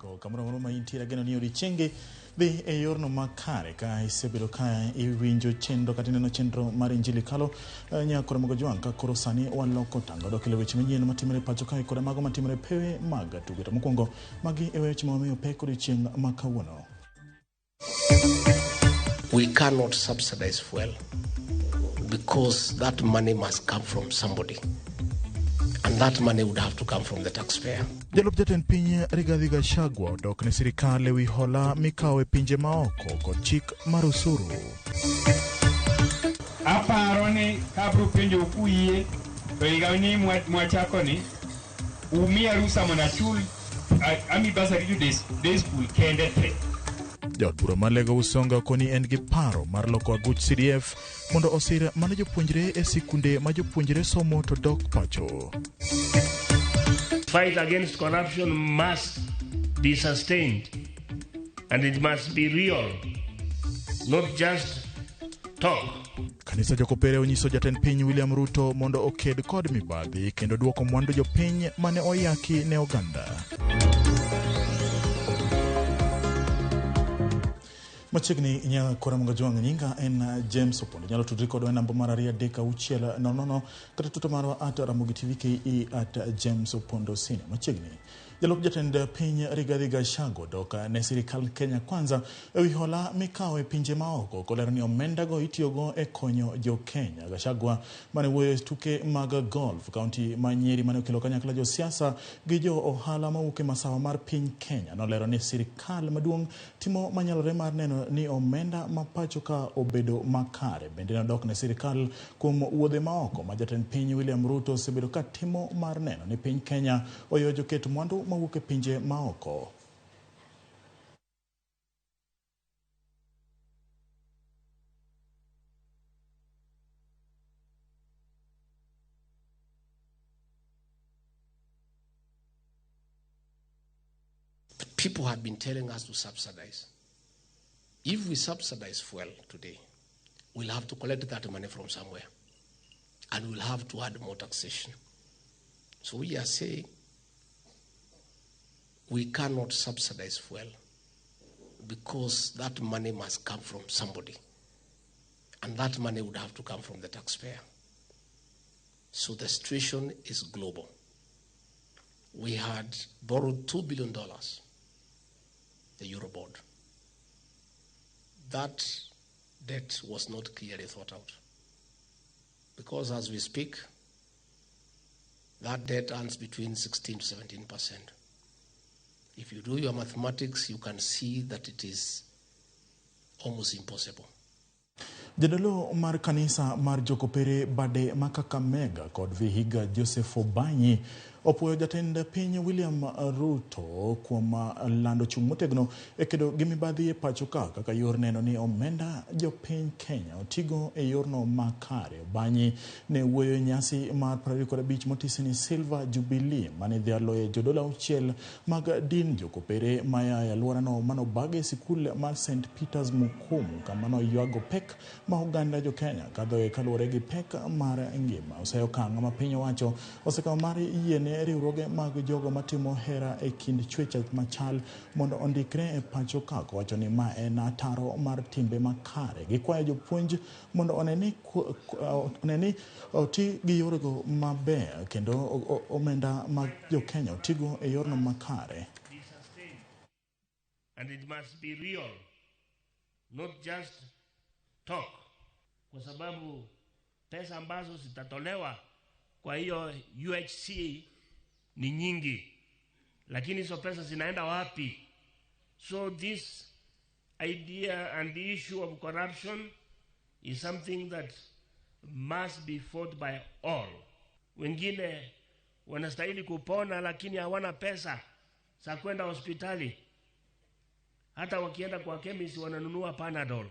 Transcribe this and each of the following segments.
rwako kamoro amora ma intiere. Ageno ni odiechiengi dhi e yorno makare ka isebedo ka iwinjo chenro kata ineno chenro mar Injili Kalo nyakoro mogo jwang' ka koro sani waloko tanga dok e weche manyien matimore pacho kae koda mago matimore pewe mag tuke. To mokwongo magi e weche ma wamiyo pek odiechieng' ma kawuono. We cannot subsidize fuel because that money must come from somebody. And that money would have to come from the taxpayer. Jalup jatend piny Rigathi Gachagua odok ne sirikal ewi hola mikawo e pinje maoko kod chik mar osuru. Aparo ni kabro penjo kuyie to higani mwachako ni umiya rusa mondo achul ami bursary to day school kende te. Jaod bura mar Lego Usonga koni en gi paro mar loko aguch CDF mondo osir mana jopuonjre e sikunde ma jopuonjre somo to dok pacho. Fight against corruption must be sustained and it must be real, not just talk. Kanisa Jokopere onyiso jatend piny William Ruto mondo oked kod mibadhi kendo duoko mwandu jopiny mane oyaki ne oganda. Machiegni nyakora Munga Jwang' nyinga en James Opondo. Nyalo tudri kodwa e namba mar 23600 kata tuto marwa at Ramogi TV KE at James Opondo Senior. Machiegni jalup jatend piny Rigathi Gachagua dok ne sirikal Kenya Kwanza ewi hola mikawo e pinje maoko kolero ni omendago itiyogo e konyo jo Kenya. Gachagua mane wuoyo e tuke mag golf kaunti ma Nyeri mane okelo kanyakla josiasa gi jo ohala mawuok e masawa mar piny Kenya nolero ni sirikal maduong' timo manyalore mar neno ni omenda ma pacho ka obedo makare. Bende nodok ne sirikal kuom wuodhe maoko ma jatend piny William Ruto osebedo ka timo mar neno ni piny Kenya oyo joket mwandu mawuok e pinje maoko. People have been telling us to subsidize. If we subsidize fuel today, we'll have to collect that money from somewhere. And we'll have to add more taxation. So we are saying we cannot subsidize fuel because that money must come from somebody. And that money would have to come from the taxpayer. So the situation is global. We had borrowed $2 billion, the Eurobond. That debt was not clearly thought out. Because as we speak, that debt earns between 16 to 17%. If you do your mathematics, you can see that it is almost impossible. Jadolo mar kanisa mar Jokopere Bade ma Kakamega kod Vihiga Joseph Obanyi opuoyo jatend piny William Ruto kuom lando chung' motegno e kedo gi mibadhi e pacho ka kaka yor neno ni omenda jopiny Kenya otigo e yorno makare. Obanyi ne wuoyo e nyasi mar 25 motisi ni Silver Jubilee mane idhialoe jodolo auchiel mag din Jokopere maya e alworano manobag e sikul mar St Peters Mukumu kama noywago pek ma oganda jo Kenya kadhoe kaluwore gi pek mar ngima. Oseyo okang' ma piny owacho osekawo mar yiene riwruoge mag jogo matimo hera e kind chwech machal mondo ondikre e pacho ka kowacho ni ma en ataro mar timbe makare. Gikwayo jopuonj mondo one ni oti gi yorego maber kendo omenda mag jo Kenya otigo e yorno makare. And it must be real, not just talk, kwa sababu pesa ambazo zitatolewa kwa hiyo UHC ni nyingi, lakini hizo pesa zinaenda wapi? So this idea and the issue of corruption is something that must be fought by all. Wengine wanastahili kupona lakini hawana pesa za kwenda hospitali. Hata wakienda kwa chemist wananunua Panadol,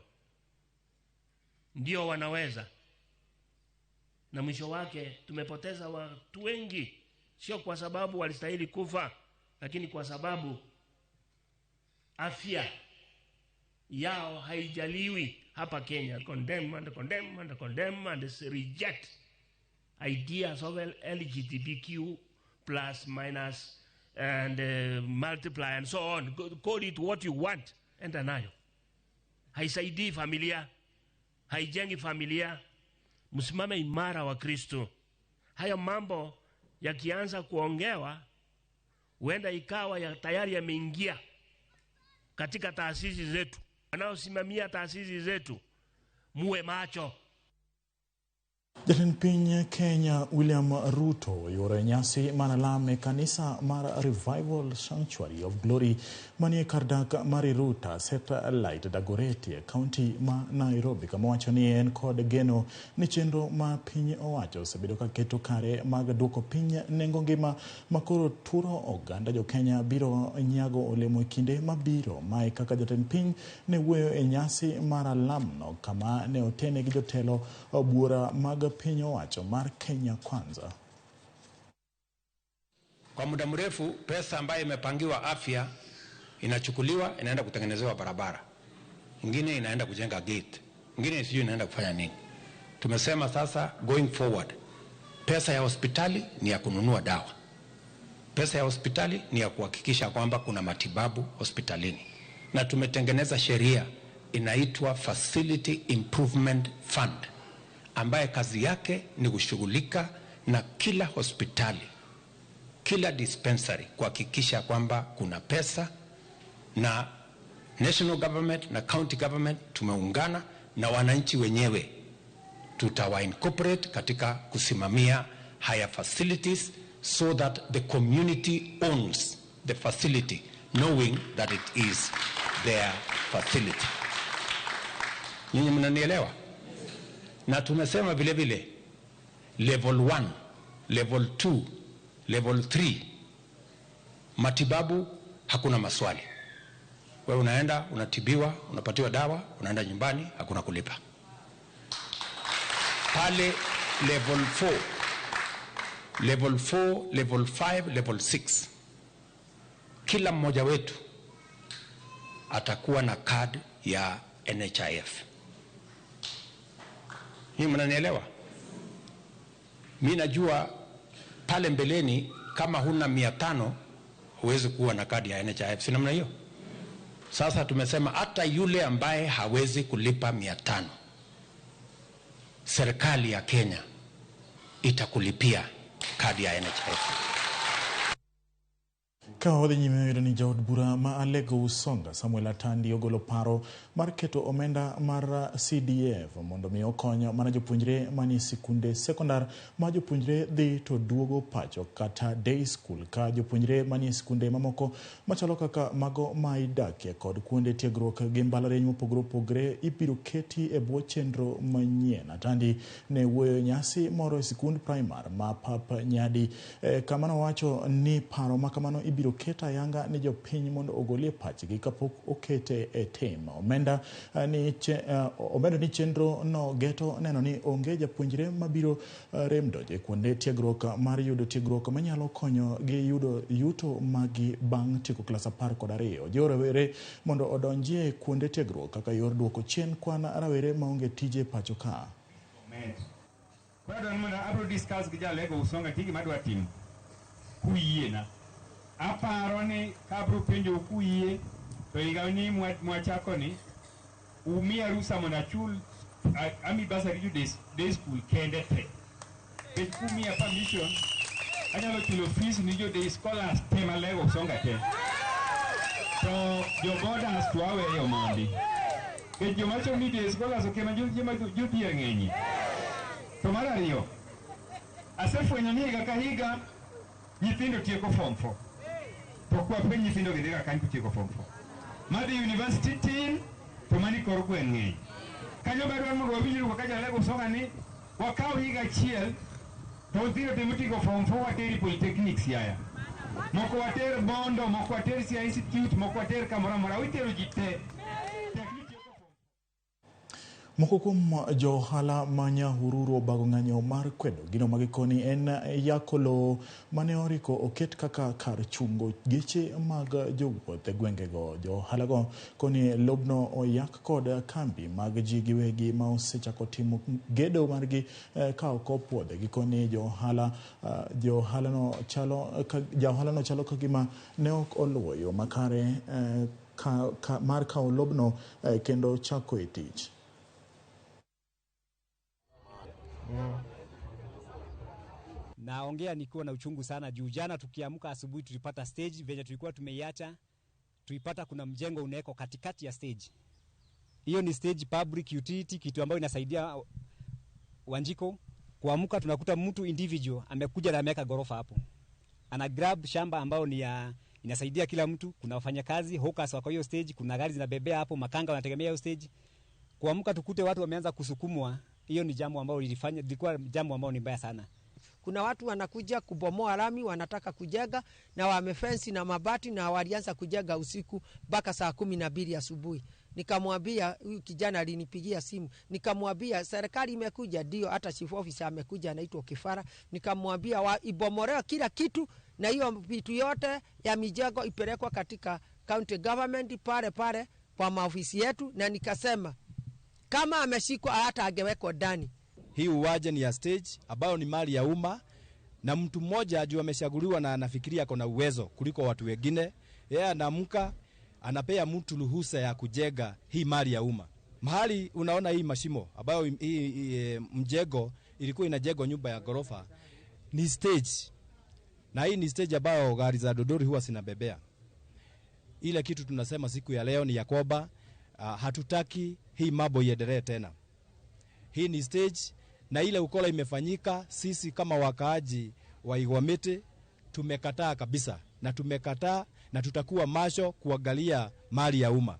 ndio wanaweza. Na mwisho wake tumepoteza watu wengi, sio kwa sababu walistahili kufa, lakini kwa sababu afya yao haijaliwi hapa Kenya. Condemn and condemn and condemn and reject ideas of LGBTQ plus minus and multiply and so on. Call it what you want. Enda nayo. Haisaidii familia, haijengi familia. Msimame imara wa Kristo. Hayo mambo yakianza kuongewa, huenda ikawa ya tayari yameingia katika taasisi zetu. Wanaosimamia taasisi zetu, muwe macho. Jatend piny Kenya William Ruto oyuoro e nyasi mar alam e kanisa mar Revival Sanctuary of Glory manie kar dak mar Riruta Satellite Dagoretti e kaunti ma Nairobi, kama owacho ni en kod geno ni chenro ma piny owacho osebedo ka keto kare mag duoko piny nengo ngima makoro turo oganda jo Kenya biro nyago olemo e kinde mabiro. Mae kaka jatend piny ne wuoyo e nyasi mar alamno kama ne otene gi jotelo buora mag piny owacho mar Kenya Kwanza. Kwa muda mrefu pesa ambayo imepangiwa afya inachukuliwa inaenda kutengenezewa barabara, ingine inaenda kujenga gate, ingine sijui inaenda kufanya nini. Tumesema sasa going forward, pesa ya hospitali ni ya kununua dawa, pesa ya hospitali ni ya kuhakikisha kwamba kuna matibabu hospitalini, na tumetengeneza sheria inaitwa Facility Improvement Fund ambaye kazi yake ni kushughulika na kila hospitali, kila dispensary kuhakikisha kwamba kuna pesa, na national government na county government tumeungana na wananchi wenyewe, tutawa incorporate katika kusimamia haya facilities so that the community owns the facility knowing that it is their facility. Nyinyi mnanielewa? Na tumesema vile vile level 1, level 2, level 3 matibabu hakuna maswali. Wewe unaenda unatibiwa, unapatiwa dawa, unaenda nyumbani, hakuna kulipa. Pale level 4, level 4, level 5, level 6, kila mmoja wetu atakuwa na card ya NHIF. Hii mnanielewa? Mi najua pale mbeleni kama huna 500 huwezi kuwa na kadi ya NHIF, si namna hiyo? Sasa tumesema hata yule ambaye hawezi kulipa 500, serikali ya Kenya itakulipia kadi ya NHIF. Ka wadhi nyime yudo ni jaod bura ma Alego Usonga Samuel Atandi ogolo paro mar keto omenda mar CDF mondo mi okony mana jopuonjre manie sikunde sekondar ma jopuonjre dhi to duogo pacho kata day school, ka jopuonjre manie sikunde mamoko machalo kaka mago ma idakie kod kuonde tiegruok gi mbalariany mopogore opogore ibiro keti e bwo chenro manyien. Atandi ne wuoyo e nyasi moro e sikund primar ma Pap Nyadi kama nowacho ni paro ma kamano ibiro ket ayanga ni jopiny mondo ogolie pachgi kapok okete e tim. Omenda ni chenro no geto neno ni onge japuonjre mabiro rem donjo e kuonde tiegruok mar yudo tiegruok manyalo konyo gi yudo yuto magi bang' tieko klas 12. Jiwo rawere mondo odonjie kuonde tiegruok kaka yor duoko chien kwan rawere maonge tije pacho ka. Koro mondo abro discuss gi Jalego Usonga tigi madwa timo kuyiena. Aparo ni kabro penjo kuyie to higa ni mwachako ni umiya rusa mondo achul ami bursary jo day school kende te. Nikech kumiya permission anyalo chulo fees ni jo day scholars te Malego Usonga te. To jo boarders to aweyo mondi. Nikech joma chon ni day scholars ok ema jodhier ng'enye. To mar ariyo, asefwenyo ni higa ka higa nyithindo tieko form 4. To kwa penj nyithindo gi dhiga kany kotieko form 4. Madhi university tin to mani kor gweng' ng'eny. Kanyo be dwaro mondo wawinjru kaka Jalego Usonga ni wakaw higa achiel to nyithindo te motieko form 4 water polytechnic Siaya. Moko water Bondo, moko water Siaya Institute, moko water kamoro amora, itero ji te. Moko kuom jo ohala ma Nyahururu obago ng'anyo mar kwedo gino ma gikoni en yako lowo mane oriko oket kaka kar chungo geche mag jowuoth e gwengego. Jo ohalago koni lobno oyak kod kambi mag ji giwegi ma osechako timo gedo margi ka ok opuodhe. Gikoni jo ohalano chalo ka gima ne ok oluwo yo makare mar kawo lobno kendo chako e tich. Naongea nikiwa na uchungu sana juu jana tukiamka asubuhi tulipata stage venye tulikuwa tumeiacha, tuipata kuna mjengo unawekwa katikati ya stage. Hiyo ni stage public utility, kitu ambayo inasaidia Wanjiko. Kuamka tunakuta mtu individual amekuja na ameweka gorofa hapo. Ana grab shamba ambayo ni ya inasaidia kila mtu, kuna wafanyakazi hawkers wako hiyo stage, kuna gari zinabebea hapo, makanga wanategemea hiyo stage. Kuamka tukute watu wameanza kusukumwa. Hiyo ni jambo ambalo lilifanya, lilikuwa jambo ambalo ni mbaya sana. Kuna watu wanakuja kubomoa lami, wanataka kujenga na wamefensi na mabati na walianza kujenga usiku mpaka saa 12 asubuhi. Nikamwambia huyu kijana alinipigia simu, nikamwambia serikali imekuja, ndio hata chief officer amekuja anaitwa Kifara. Nikamwambia ibomolewe kila kitu na hiyo vitu yote ya mijengo ipelekwa katika county government pale pale kwa maofisi yetu, na nikasema kama ameshikwa hata angewekwa ndani. Hii uwaje ni ya stage ambayo ni mali ya umma, na mtu mmoja ajua ameshaguliwa na anafikiria ako na uwezo kuliko watu wengine. Yeye anaamka anapea mtu ruhusa ya kujenga hii mali ya umma. Mahali unaona hii mashimo ambayo hii mjengo ilikuwa inajengwa nyumba ya gorofa ni stage. Na hii ni stage ambayo gari za dodori huwa zinabebea. Ile kitu tunasema siku ya leo ni ya kwamba hatutaki hii mambo iendelee tena. Hii ni stage na ile ukola imefanyika, sisi kama wakaaji wa Igwamiti tumekataa kabisa, na tumekataa na tutakuwa macho kuangalia mali ya umma.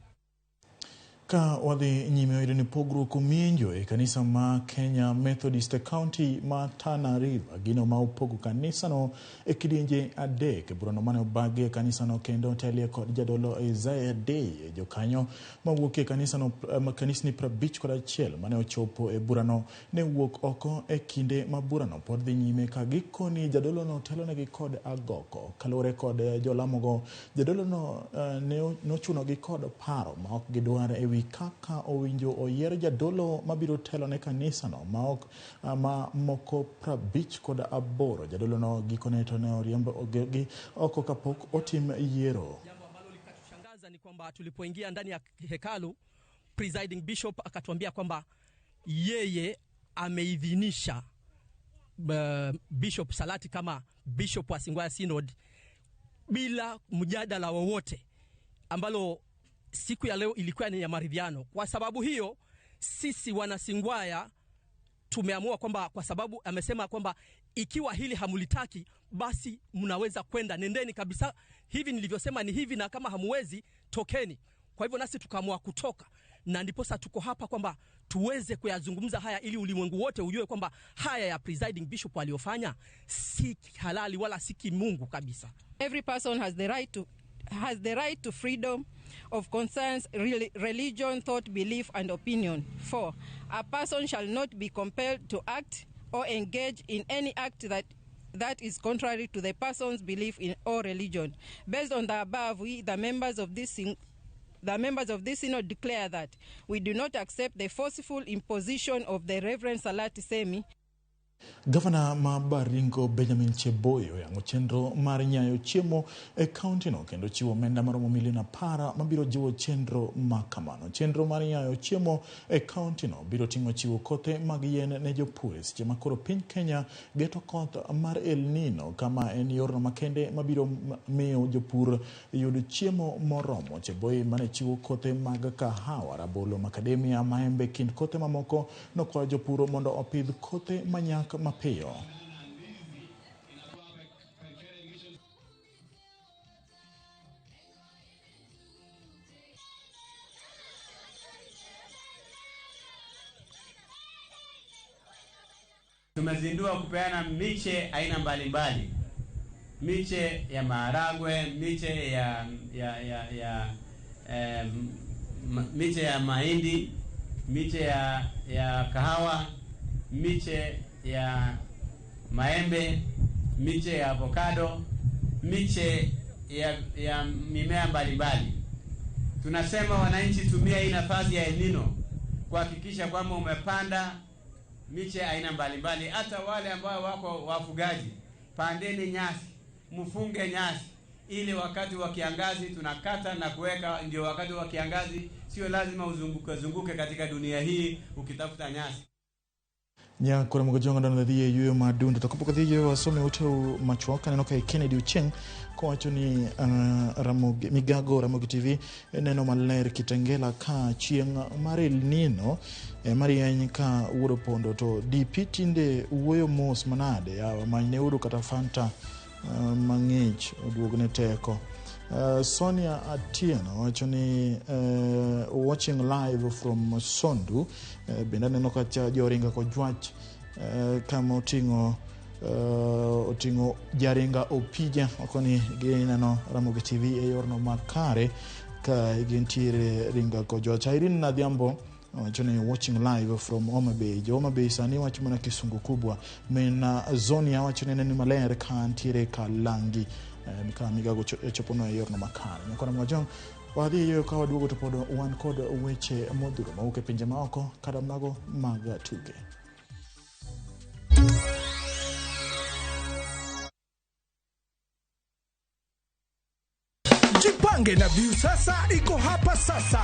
Ka wadhi nyime oyudo ni pogruok ng'injo e kanisa ma Kenya Methodist County ma Tana River, gino ma opogo kanisano e kidienje adek. Burano mane obagi e kanisano kendo otelie kod jadolo Isaiah Day. Jokanyo mawuok e kanisano kanisni 51 mane ochopo e burano ne wuok oko e kinde ma burano pod dhi nyime, ka gikoni jadolono telonegi kod agoko. Kaluwore kod jolamogo, jadolono ne nochunogi kod paro ma ok gidwar e wi kaka owinjo oyier jadolo mabiro telo ne kanisano ma ok ma moko 58. Jadolono gikone to ne oriemb gi oko kapok otim yiero. Jambo ambalo likatushangaza ni kwamba tulipoingia ndani ya hekalu, presiding bishop akatuambia kwamba yeye ameidhinisha Bishop Salati kama bishop wa Singwaya Synod bila mjadala wowote, ambalo siku ya leo ilikuwa ni ya maridhiano. Kwa sababu hiyo sisi wanasingwaya tumeamua kwamba kwa sababu amesema kwamba ikiwa hili hamulitaki basi mnaweza kwenda, nendeni kabisa, hivi nilivyosema ni hivi, na kama hamuwezi tokeni. Kwa hivyo nasi tukaamua kutoka, na ndiposa tuko hapa kwamba tuweze kuyazungumza haya ili ulimwengu wote ujue kwamba haya ya presiding bishop aliyofanya si halali wala si kimungu kabisa. Every person has the right to freedom of conscience, religion, thought, belief, and opinion. 4. A person shall not be compelled to act or engage in any act that is contrary to the person's belief in or religion. Based on the above, we, the members of this synod, declare that we do not accept the forceful imposition of the Reverend Salati Semi. Gavana ma Baringo Benjamin Cheboyo oyango chenro mar nyayo chiemo e kaunti no kendo chiwo omenda maromo milion 10 mabiro jiwo chenro ma kamano. Chenro mar nyayo chiemo e kaunti no biro ting'o chiwo kothe mag yien ne jopur seche ma koro piny Kenya geto koth mar El Nino, kama en yorno makende mabiro miyo jopur yud chiemo moromo. Cheboyo mane chiwo kothe mag kahawa, rabolo, macadamia, maembe kind kothe mamoko nokwayo jopur mondo opidh kothe manyak mapiyo. Tumezindua kupeana miche aina mbalimbali, miche ya maharagwe, miche ya miche ya mahindi, miche ya kahawa, miche ya maembe, miche ya avocado, miche ya mimea mbalimbali. Tunasema wananchi, tumia hii nafasi ya El Nino kuhakikisha kwamba umepanda miche aina mbalimbali. Hata wale ambao wako wafugaji, pandeni nyasi, mfunge nyasi, ili wakati wa kiangazi tunakata na kuweka, ndio wakati wa kiangazi sio lazima uzunguke zunguke katika dunia hii ukitafuta nyasi. Nyakore mogo jongo ndano dhi e yueyo mar dundo to kapok odhi e yueyo wasome uteu machuok. Aneno ka Kennedy Ochieng kowacho ni Ramogi, Migago Ramogi TV neno maler Kitengela ka chieng' mar El Nino marieny ka wuod Opondo to DP tinde wuoyo mos manade yawa manyneuru kata Fanta mang'ich oduogne teko. Sonia Atieno wacho ni watching live from Sondu. Bende aneno kacha Joringa Kojwach kama oting'o Jaringa Opija okoni gineno Ramogi TV e yorno makare ka gintiere Ringa Kojwach. Irene Adhiambo wacho ni watching live from Homa Bay. Jo Homa Bay sani wacho mana kisungu kubwa. Min Zonia wacho ni neno maler ka ntiere Kalangi ka migago chopono e yorno makare. Nyakona Mwajong wadhi yo ka waduogo to pod wan kod weche modhuro mawuok e pinje maoko kata mago mag tuke. Jipange na Viusasa iko hapa sasa.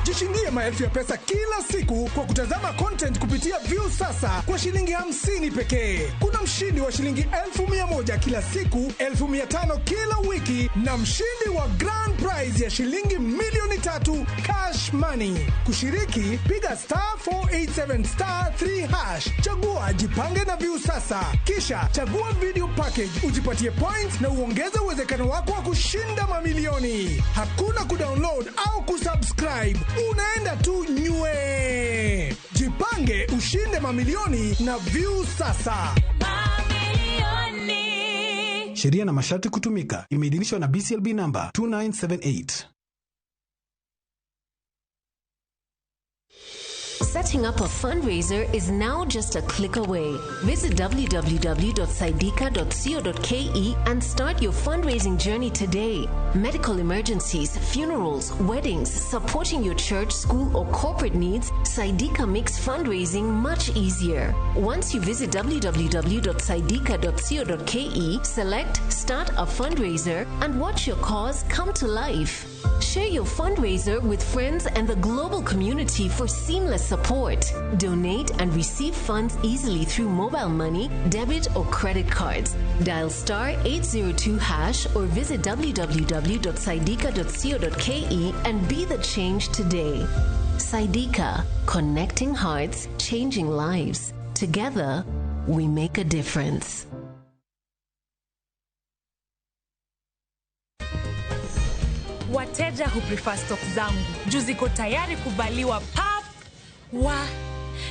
Jishindie maelfu ya pesa kila siku kwa kutazama content kupitia Viusasa kwa shilingi 50 pekee. Kuna mshindi wa shilingi 100,000 kila siku, 500,000 kila wiki na mshindi wa grand prize ya shilingi 3,000,000 cash money. Kushiriki, piga star 487 star 3 hash. Chagua Jipange na Viusasa, kisha chagua video package ujipatie points na uongeze uwezekano wako wa kushinda mamilioni. Hakuna kudownload au kusubscribe, unaenda tu nywe. Jipange ushinde mamilioni na Viusasa. Sheria na masharti kutumika. Imeidhinishwa na BCLB number 2978. Setting up a fundraiser is now just a click away. Visit www.saidika.co.ke and start your fundraising journey today. Medical emergencies, funerals, weddings, supporting your church, school, or corporate needs, Saidika makes fundraising much easier. Once you visit www.saidika.co.ke, select Start a Fundraiser and watch your cause come to life. Share your fundraiser with friends and the global community for seamless support. Donate and receive funds easily through mobile money, debit, or credit cards. Dial star 802 hash or visit www.saidika.co.ke and be the change today. Saidika, connecting hearts, changing lives. Together, we make a difference. Wateja huprefer stock zangu juu ziko tayari kuvaliwa pap wa,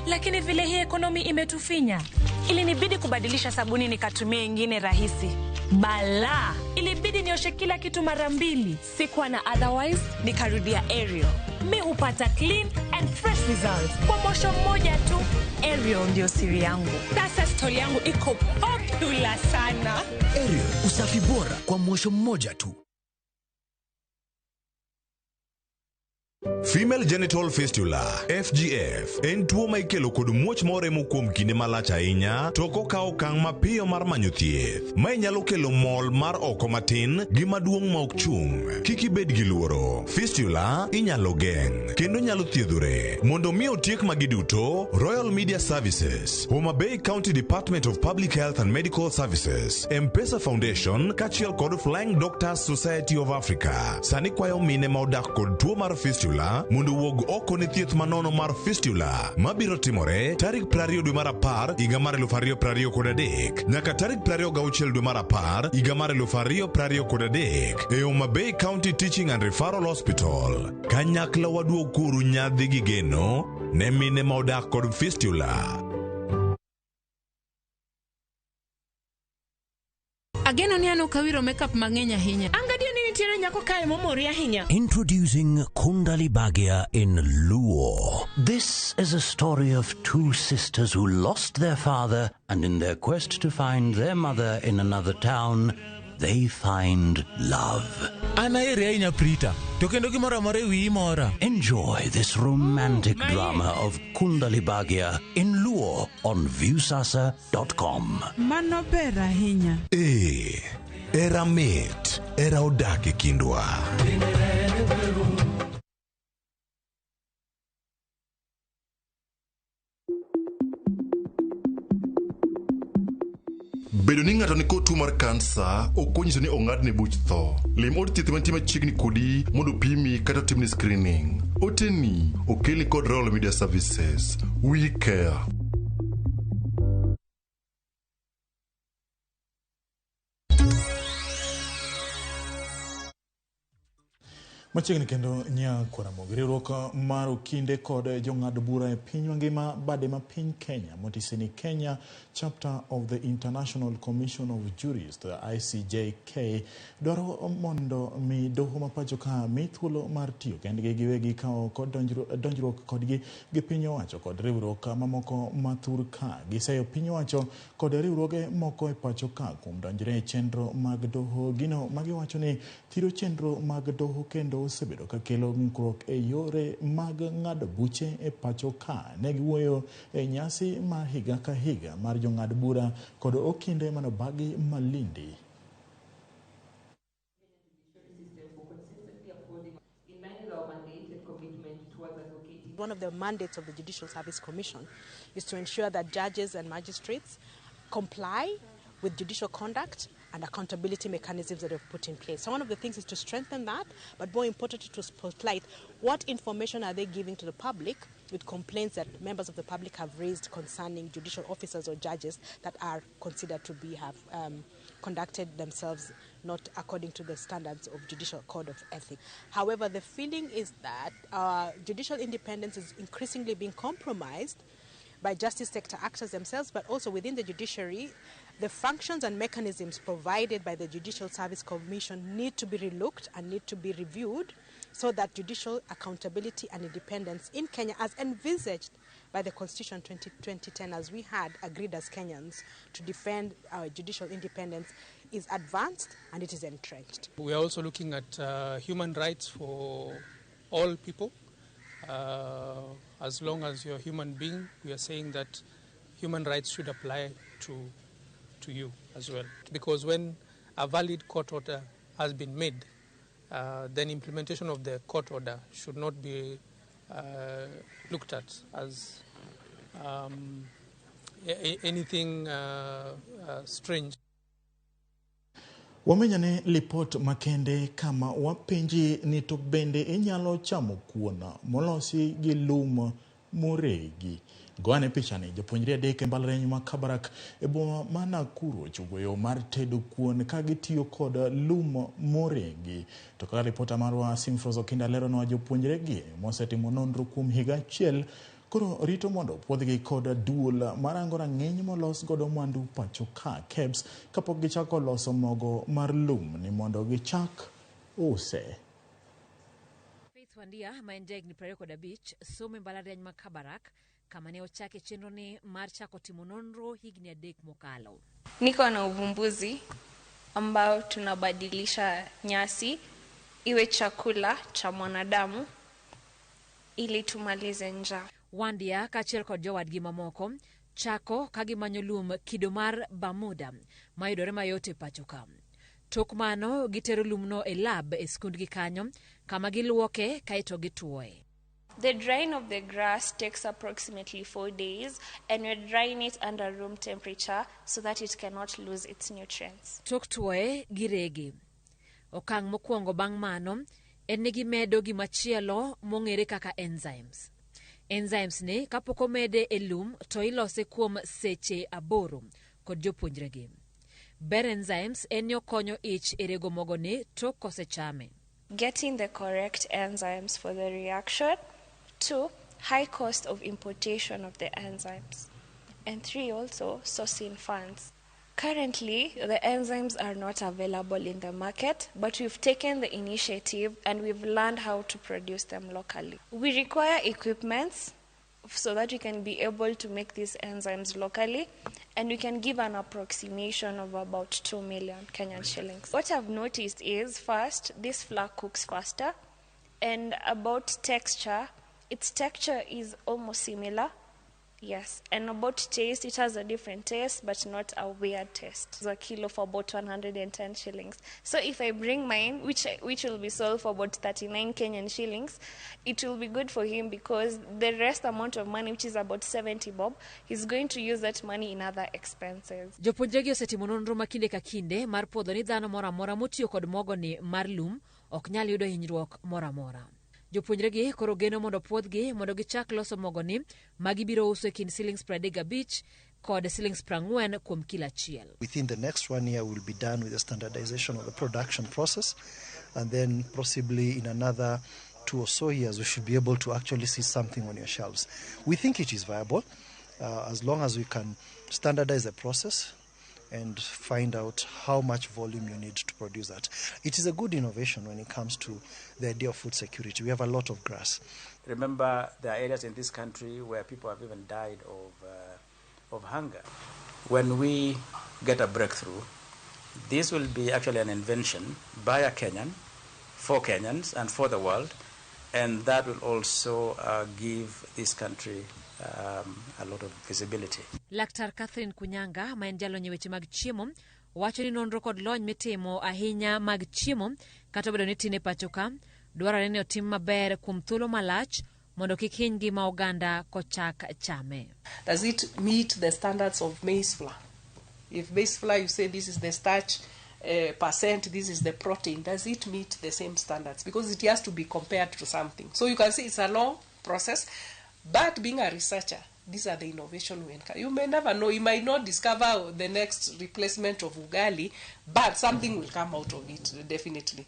lakini vile hii ekonomi imetufinya, ilinibidi kubadilisha sabuni nikatumia ingine rahisi. Bala, ilibidi nioshe kila kitu mara mbili. Sikuwa na otherwise, nikarudia Ariel. Mi hupata clean and fresh results kwa mosho mmoja tu. Ariel ndio siri yangu. Sasa stori yangu iko popular sana. Ariel, usafi bora kwa mwosho mmoja tu. Female genital fistula FGF en tuo ma ikelo kod muoch moremo kuom kinde malach ahinya to ok okaw okang' mapiyo mar manyo thieth. Mae nyalo kelo mol mar oko matin gi maduong' ma ok chung'. Kik ibed gi luoro. Fistula inyalo geng' kendo nyalo thiedhore. Mondo mi otiek magi duto, Royal Media Services, Homa Bay County Department of Public Health and Medical Services, M-Pesa Foundation kaachiel kod Flying Doctors Society of Africa sani kwayo mine ma odak kod tuo mar fistula mondo owuog oko ne thieth manono mar fistula mabiro timore tarik 20 dwe mar 10 higa mar 2023 nyaka tarik 26 dwe mar 10 higa mar 2023 e Homa Bay County Teaching and Referral Hospital. Kanyakla waduog kuru nyadhi gi geno ne mine ma odak kod fistula. Ageno ni an ok awiro makeup mang'eny ahinya. An gadier ni nitiere nyako kae momori ahinya. Introducing Kundali Bhagya in Luo. This is a story of two sisters who lost their father, and in their quest to find their mother in another town, they find love. An aheri ahinya Prita, to kendo gimoro amora e wiyi mora. Enjoy this romantic drama of Kundali Bhagya in Luo on Viusasa.com. Mano ber ahinya. Ee, era mit, era odak e kindwa. Bedo ni ng'ato nikod tuo mar kansa ok onyiso ni ong'adne buch tho. Lim od thieth mantie machiegni kodi mondo opimi kata otimni screening. Oteni okelni kod Royal Media Services. We care. Machiegni kendo Nyakwaramogi, riwruok mar okinde kod jong'ad bura e piny mangima bade ma piny Kenya motise ni Kenya Chapter of the International Commission of Jurists ICJK dwaro mondo mi doho ma pacho ka mi thuolo mar tiyo kendgi giwegi ka ok donjruok kodgi gi piny owacho kod riwruok mamoko ma thur ka. Giseyo piny owacho kod riwruoge moko e pacho ka kuom donjre e chenro mag doho, gino magiwacho ni thiro chenro mag doho kendo osebedo ka kelo ng'ikruok e yore mag ng'ado buche e pacho ka. Ne giwuoyo e nyasi mar higa ka higa mar jong'ad bura kod okinde manobagi Malindi. One of the mandates of the Judicial Service Commission is to ensure that judges and magistrates comply with judicial conduct and accountability mechanisms that we've put in place. So one of the things is to strengthen that, but more importantly to spotlight what information are they giving to the public with complaints that members of the public have raised concerning judicial officers or judges that are considered to be have conducted themselves not according to the standards of judicial code of ethics. However, the feeling is that judicial independence is increasingly being compromised by justice sector actors themselves, but also within the judiciary. The functions and mechanisms provided by the Judicial Service Commission need to be relooked and need to be reviewed so that judicial accountability and independence in Kenya, as envisaged by the Constitution 2010, as we had agreed as Kenyans to defend our judicial independence, is advanced and it is entrenched. We are also looking at human rights for all people. As long as you're a human being, we are saying that human rights should apply to you as well. Because when a valid court order has been made, then implementation of the court order should not be looked at as anything strange. Wamenyane lipot makende kama wapenji ni to bende inyalo chamo kuon molosi gi lum moregi. Goane pichani jopuonjre adek e mbalariany ma Kabarak e boma ma Nakuru ochugo yo mar tedo kuon ka gitiyo kod lum moregi. To kaka ripota marwa Simfros Okinda leronwa, jopuonjre gi mosetimo nonro kuom higa achiel koro rito mondo puodhgi kod duol marango rang'iny molos godo mwandu pacho ka KEBS kapok gichako loso mogo mar lum ni mondo gichak use. Faith Wandia ma en jahigni 25 somo e mbalariany ma Kabarak kama ne ochake chenro ni mar chako timo nonro higni 3 mokalo. Niko na uvumbuzi ambao tunabadilisha nyasi iwe chakula cha mwanadamu ili tumalize njaa. Wandia kaachiel kod jowadgi mamoko chako ka gimanyo lum kido mar Bermuda mayudore mayot e pacho ka. Tok mano gitero lumno e lab e skundgi kanyo kama giluoke kaeto gituoye. The drying of the grass takes approximately 4 days, and we're drying it under room temperature so that it cannot lose its nutrients. Tok tuoye girege. Okang' mokwongo bang' mano en ni gimedo gimachielo mong'ere kaka enzymes. Enzymes ni kapok omede e lum to ilose kuom seche 8 kod jopuonjregi. Ber enzymes en ni okonyo ich e rego mogoni tok kosechame. Getting the correct enzymes for the reaction. 2, high cost of importation of the enzymes. And 3, also sourcing funds. Currently, the enzymes are not available in the market, but we've taken the initiative and we've learned how to produce them locally. We require equipments so that we can be able to make these enzymes locally, and we can give an approximation of about 2 million Kenyan shillings. What I've noticed is, first, this flour cooks faster, and about texture, its texture is almost similar. Yes, and about taste, it has a different taste, but not a weird taste. It's a kilo for about 110 shillings. So if I bring mine, which will be sold for about 39 Kenyan shillings, it will be good for him because the rest amount of money, which is about 70 bob, he's going to use that money in other expenses. Jopuonjregi osetimo nonro ma kinde ka kinde mar puodho ni dhano moro amora motiyo kod mogoni mar lum ok nyal yudo hinyruok moro amora. Jopuonjregi koro geno mondo puodhgi mondo gichak loso mogoni ma gibiro uso e kind silings 35 kod silings 40 kuom kilo achiel. Within the next 1 year, we'll be done with the standardization of the production process, and then possibly in another 2 or so years, we should be able to actually see something on your shelves. We think it is viable as long as we can standardize the process and find out how much volume you need to produce that. It is a good innovation when it comes to the idea of food security. We have a lot of grass. Remember, there are areas in this country where people have even died of hunger. When we get a breakthrough, this will be actually an invention by a Kenyan, for Kenyans and for the world, and that will also give this country a lot of visibility. Laktar Catherine Kunyanga ma en jalony e weche mag chiemo wacho ni nonro kod lony mitimo ahinya mag chiemo kata obedo ni tin e pacho ka dwarore ni otim maber kuom thuolo malach mondo kik hiny ngima oganda kochak chame. Does it meet the standards of maize flour? If maize flour, you say this is the starch percent, this is the protein, does it meet the same standards? Because it has to be compared to something. So you can see it's a long process, but being a researcher, these are the innovation we encounter. You may never know, you might not discover the next replacement of ugali, but something will come out of it, definitely.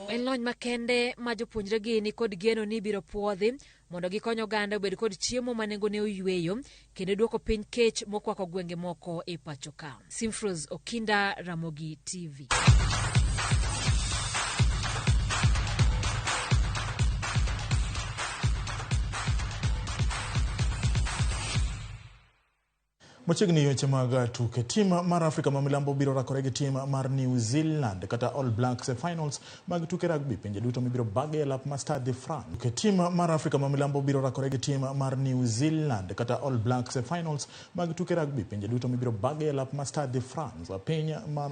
En lony makende ma jopuonjregi ni kod geno ni ibiro puodhi mondo gikony oganda obed kod chiemo ma nengone oyweyo kendo duoko piny kech mokwako gwenge moko e pacho ka. Simfros Okinda, Ramogi TV. Machiegni weche mag tuke. Tim mar Afrika ma milambo biro rakore gi tim mar New Zealand kata All Blacks e finals mag tuke rugby pinje duto mibiro bage e lap mar Stade de France. Tim mar Afrika ma milambo biro rakore gi tim mar New Zealand kata All Blacks e finals mag tuke rugby pinje duto mibiro bage e lap mar Stade de France piny mar